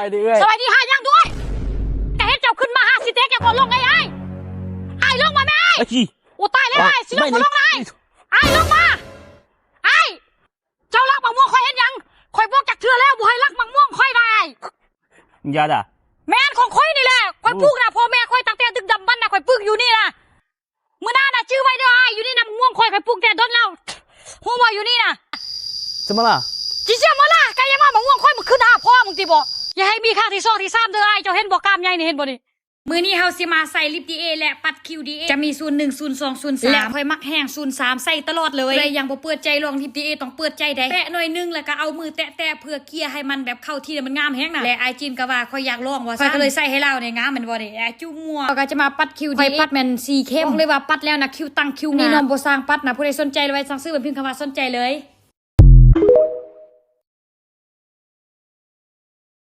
ສະບາຍດີເອື້ອຍ ສະບາຍດີຫາຫຍັງດ້ວຍ? ກະເຫັນເຈົ້າຂຶ້ນມາຫາຊິແຕກ ເຈົ້າກໍລົງໄອ້ອ້າຍ. ອ້າຍລົງມາແມ່ອ້າຍ. ໂອ້ ຕາຍແລ້ວອ້າຍ ຊິລົງກໍລົງນະອ້າຍ. ອ້າຍລົງມາ. ອ້າຍ ເຈົ້າລັກໝາກມ່ວງຂ້ອຍເຮັດຫຍັງ? ຂ້ອຍບອກຈັກເທື່ອແລ້ວ ບໍ່ໃຫ້ລັກໝາກມ່ວງຂ້ອຍນະອ້າຍ. ຢ່າດາ. ແມ່ນຂອງຂ້ອຍນີ້ແຫຼະ ຂ້ອຍປູກນະ ພໍ່ແມ່ຂ້ອຍຕັ້ງແຕ່ດຶກດຳບັນນະ ຂ້ອຍປູກຢູ່ນີ້ນະ. ມື້ໜ້ານະ ຈື່ໄວ້ເດີອ້າຍ ຢູ່ນີ້ນະ ໝາກມ່ວງຂ້ອຍ ຂ້ອຍປູກແຕ່ດົນແລ້ວ ຮູ້ບໍ່? ຢູ່ນີ້ນະ. ຊິມາລາ ຊິເຊື່ອມາລາ ກະຢ່າມາ ໝາກມ່ວງຂ້ອຍ ມຶງຂຶ້ນຫາພໍ່ມຶງຕິບໍ? ຢ່າໃຫ້ມີຄັ້ງທີສອງທີສາມເດີອ້າຍ. ເຈົ້າເຫັນບໍ່ ກ້າມໃຫຍ່ນີ້ ເຫັນບໍ່ນີ້? ມື້ນີ້ເຮົາຊິມາໃສ່ລິບດີເອ ແລະ ປັດຄິວດີເອ ຈະມີສູນໜຶ່ງ ສູນສອງ ສູນສາມ ແລະ ຂ້ອຍມັກແຮງສູນສາມ ໃສ່ຕະຫຼອດເລີຍ. ຜູ້ໃດຍັງບໍ່ເປີດໃຈລອງລິບດີເອ ຕ້ອງເປີດໃຈໃດ໋. ແປະໜ້ອຍໜຶ່ງ ແລ້ວກະເອົາມືແຕະໆ ເພື່ອເກ່ຍໃຫ້ມັນແບບເຂົ້າທີ່ ແລ້ວມັນງາມແຮງນະ. ແລະ ອ້າຍຈິນກະວ່າ ຂ້ອຍຢາກລອງວ່າຊັ້ນ ຂ້ອຍກະເລີຍໃສ່ໃຫ້ລາວແດ່ ງາມແມ່ນບໍ່ເດ? ອາ ຈຸໝວກ. ຂ້ອຍກະຈະມາປັດຄິວດີເອ ຂ້ອຍປັດແມ່ນສີ່ເຂັມ. ບອກເລີຍວ່າປັດແລ້ວນະ ຄິວຕັ້ງຄິວງາມ. ນີ້ນ້ອງບໍ່ຊ່າງປັດນະ ຜູ້ໃດສົນໃຈລະໄວ້ສັ່ງຊື້ ພິມຄຳວ່າສົນໃຈເລີຍ.